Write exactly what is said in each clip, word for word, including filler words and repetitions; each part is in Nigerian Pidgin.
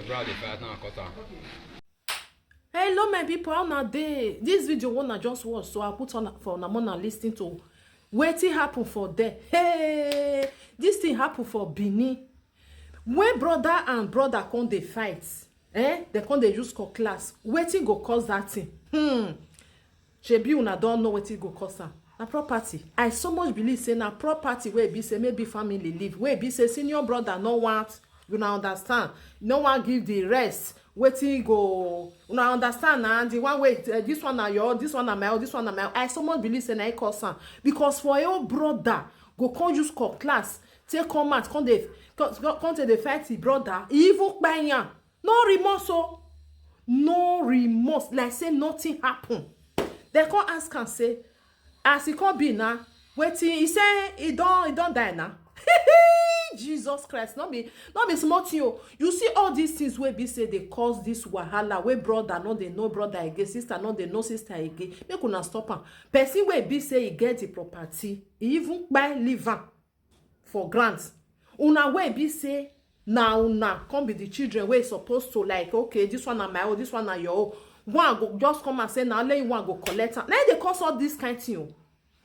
Brother, if I now cut am. Hello, my people, how una dey? This video wey una just watch, so I put on for una, una listen to wetin happen for there. Hey, this thing happen for Benin. When brother and brother come dey fight, eh? They come dey use cutlass. Wetin go cause that thing? Hmm. Shebi una don know wetin go cause am. Na property. I so much believe say na property wey be say maybe family leave, wey be say senior brother no want, una understand, no wan give the rest wetin go, una understand na, the one wey, eh, this one na your, this one na my own, this one na my own. I so much believe say na e cause am, because for your brother go come use cutlass take come out, come dey, come, come take dey fight him brother, he even kpai am. No remorse o. No remorse, like say nothing happen. Dem come ask am say, as e come be na, wetin he say, he don, he don die na. Jesus Christ, no be, no be small thing o. You see all these things wey be say dey cause this wahala, wey brother no dey know brother again, sister no dey know sister again. Make una stop am. Person wey be say he get the property, he even kpai leave am for grant. Una wey be say na una come be the children wey suppose to, like, okay, this one na my own, this one na your own. One go just come and say na only one go collect am. Na im dey cause all this kind thing o.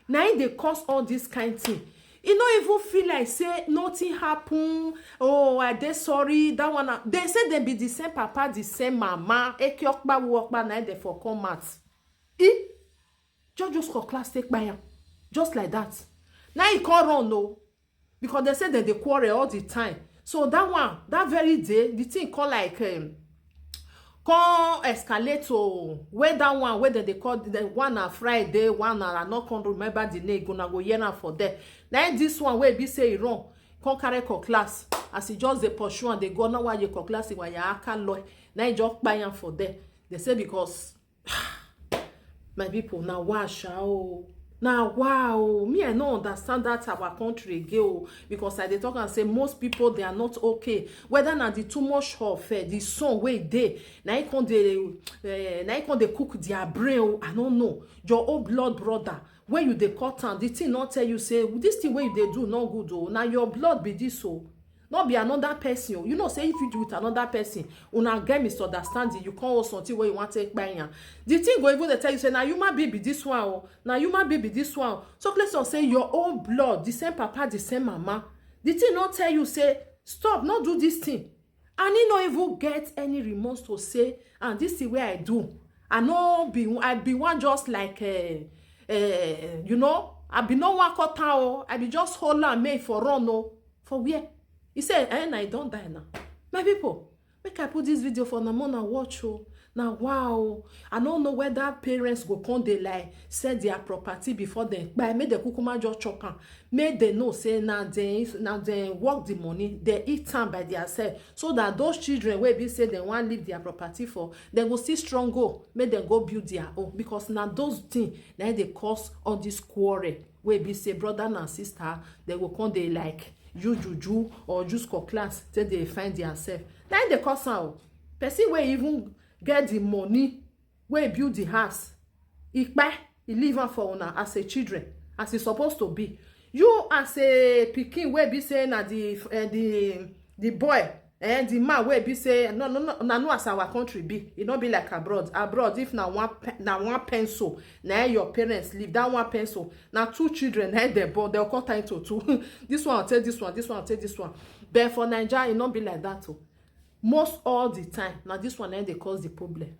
Na im dey cause all this kind thing. E no even feel like say nothing happen. Oh, I dey sorry. That one na, dem say dem be the same papa, the same mama. Eke okpa wu okpa, na im dem for come out. E just use cutlass take kpai am just like that. Na e come run o, because dem say dem dey quarrel all the time. So that one, that very day, the thing come like, um, come escalate o. Wey that one wey dem dey call, the one na Friday, one na, I no come remember the name, una go hear am for there. Na im this one wey be say e run, come carry cutlass. As e just dey pursue am dey go, na why e cutlass e waya aka loy. Na e just kpai am for there. Dem say because my people, na wa sha o. Na wa o. Me, I no understand that our country again o, because I dey talk and say most people, they are not okay. Whether na the too much of, eh, the sun wey dey, na e come dey, eh, na e come dey cook their brain o. I no know. Your own blood brother, when you dey cut am, the thing no tell you say this thing wey you dey do no good o. Na your blood be this o. No be another person o. You know say if you do with another person, una get misunderstanding, you come hold something wey you wan take kpai am. The thing go even dey tell you say na human being be this one o, na human being be this one o. So place of say your own blood, the same papa, the same mama, the thing no tell you say stop, no do this thing. And he no even get any remorse to say, and this thing wey I do, I no be, I be one just like, uh, uh, you know, I be no one cut am o. I be just hold am make e for run o. For where? He say, eh, na e don die now. My people, make I put this video for una, una watch o. Na wa o. I no know whether parents go come dey like sell their property before dem kpai, make dem kukuma just chop am. Make dem know say na dem, na dem work the money, dem eat am by theirself, so that those children wey be say dem wan leave their property for, dem go still struggle, make dem go build their own, because na those things na im dey cause all this quarrel wey be say brother and sister, dem go come dey like use juju or use cutlass take dey find theirself. Na im dey cause am o. Person wey even get the money, wey build the house, e kpai, e leave am for una as a children, as e suppose to be. You as a pikin wey be say na the, eh, the, the boy, eh, the man wey be say, no, no, no, na know as our country be. E no be like abroad. Abroad, if na one pe-, na one pencil na your parents leave, that one pencil, na two children na dem born, dem cut am into two. This one take this one, this one take this one. But for Naija, e no be like that o. Most all the time, na this one na im dey cause the problem.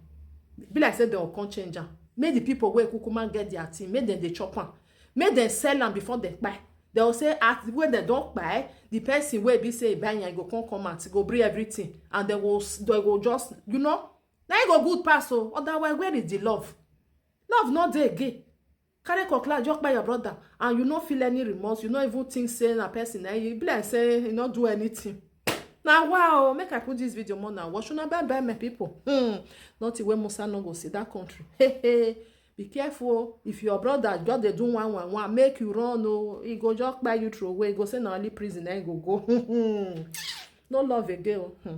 Be like say dem go come change am. Make the people wey kukuma get their thing, make dem dey chop am. Make dem sell am before dem kpai. Dem go say, as wey dem don kpai, the person wey be say e buy am, e go come come out, e go bring everything, and dem go s-, dem go just, you know, na e go good pass o. Otherwise, where is the love? Love no dey again. Carry cutlass just kpai your brother, and you no feel any remorse, you no even think say na person na you, e be like say you no do anything. Na wa o. Make I put this video more now. Watch una, bye bye, my people. Hmm. Nothing wey Musa no go see that country. Hey, hey. Be careful o. If your brother just dey do one, one, one, make you run o. E go just kpai you throw away. E go say na only prison na e go go. No love again o. Hmm.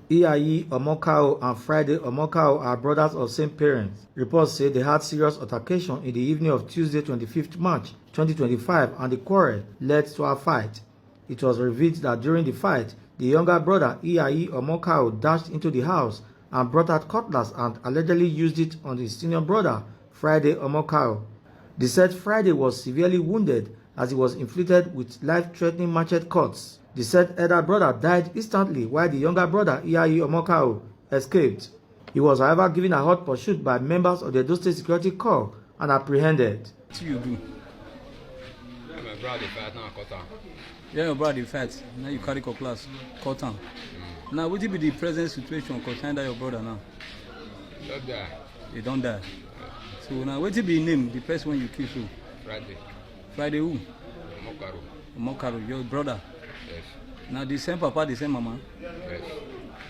Iyayi Omokao and Friday Omokao are brothers of same parents. Reports say they had serious altercation in the evening of Tuesday, twenty-fifth March twenty twenty-five, and the quarrel led to a fight. It was revealed that during the fight, the younger brother, Iyayi Omokao, dashed into the house and brought out cutlass and allegedly used it on his senior brother, Friday Omokao. The said Friday was severely wounded as he was inflicted with life-threatening machete cuts. The said elder brother died instantly, while the younger brother, Iyayi Omokao, escaped. He was, however, given a hot pursuit by members of the Edo State Security Corps and apprehended. What you do? Yeah, my brother dey fight now, cut am. Yeah, your brother dey fight. Now you carry cutlass, cut am. Now, wetin be the present situation concerning that your brother now? Just die. He don die. So now, wetin be him name, the person wey you kill so? Friday. Friday who? Omokaro. Omokaro, your brother. Yes. Na the same papa, the same mama. Yes.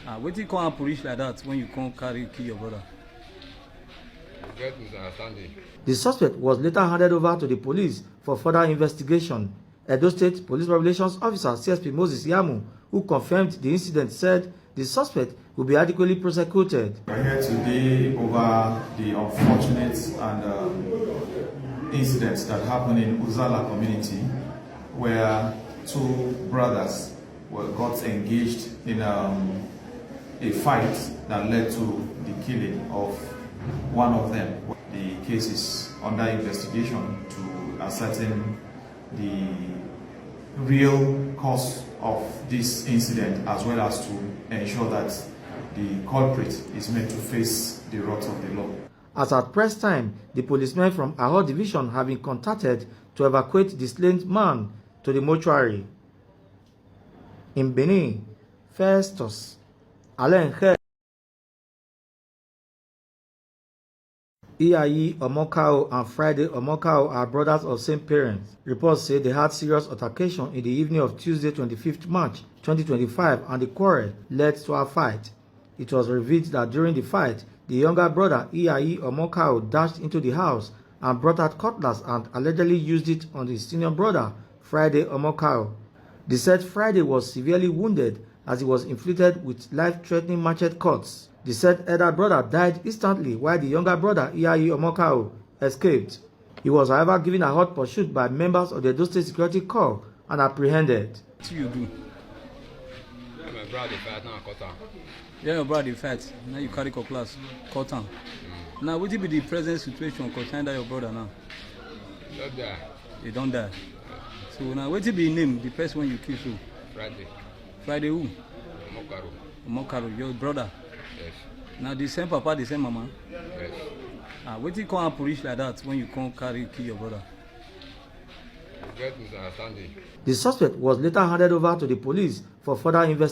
Ah, wetin come happen reach like that when you come carry kill your brother? Get misunderstanding. The suspect was later handed over to the police for further investigation. Edo State Police Relations Officer C S P Moses Yamu, who confirmed the incident, said the suspect will be adequately prosecuted. We're here today over the unfortunate and um, incidents that happened in Uzala community, where two brothers were got engaged in um, a fight that led to the killing of one of them. The case is under investigation to ascertain the real cause of this incident, as well as to ensure that the culprit is made to face the wrath of the law. As at press time, the policemen from Aho Division have been contacted to evacuate the slain man to the mortuary. In Benin, Festus Alenhe. Iyayi Omokao and Friday Omokao are brothers of same parents. Reports say they had serious altercation in the evening of Tuesday, twenty-fifth March twenty twenty-five, and the quarrel led to a fight. It was revealed that during the fight, the younger brother, Iyayi Omokao, dashed into the house and brought out cutlass and allegedly used it on his senior brother, Friday Omokao. The said Friday was severely wounded as he was inflicted with life-threatening machete cuts. The said elder brother died instantly, while the younger brother, Iyayi Omokao, escaped. He was, however, given a hot pursuit by members of the Edo State Security Corps and apprehended. What you do? Yeah, my brother dey fight now, cut am. Yeah, your brother dey fight. Now you carry cutlass, cut am. Now, wetin be the present situation concerning that your brother now? Just die. He don die. So now, wetin be him name, the person wey you kill so? Friday. Friday who? Omokaro. Omokaro, your brother. Yes. Na the same papa, the same mama. Yes. Ah, wetin come happen reach like that when you come carry kill your brother? Get misunderstanding. The suspect was later handed over to the police for further investigation.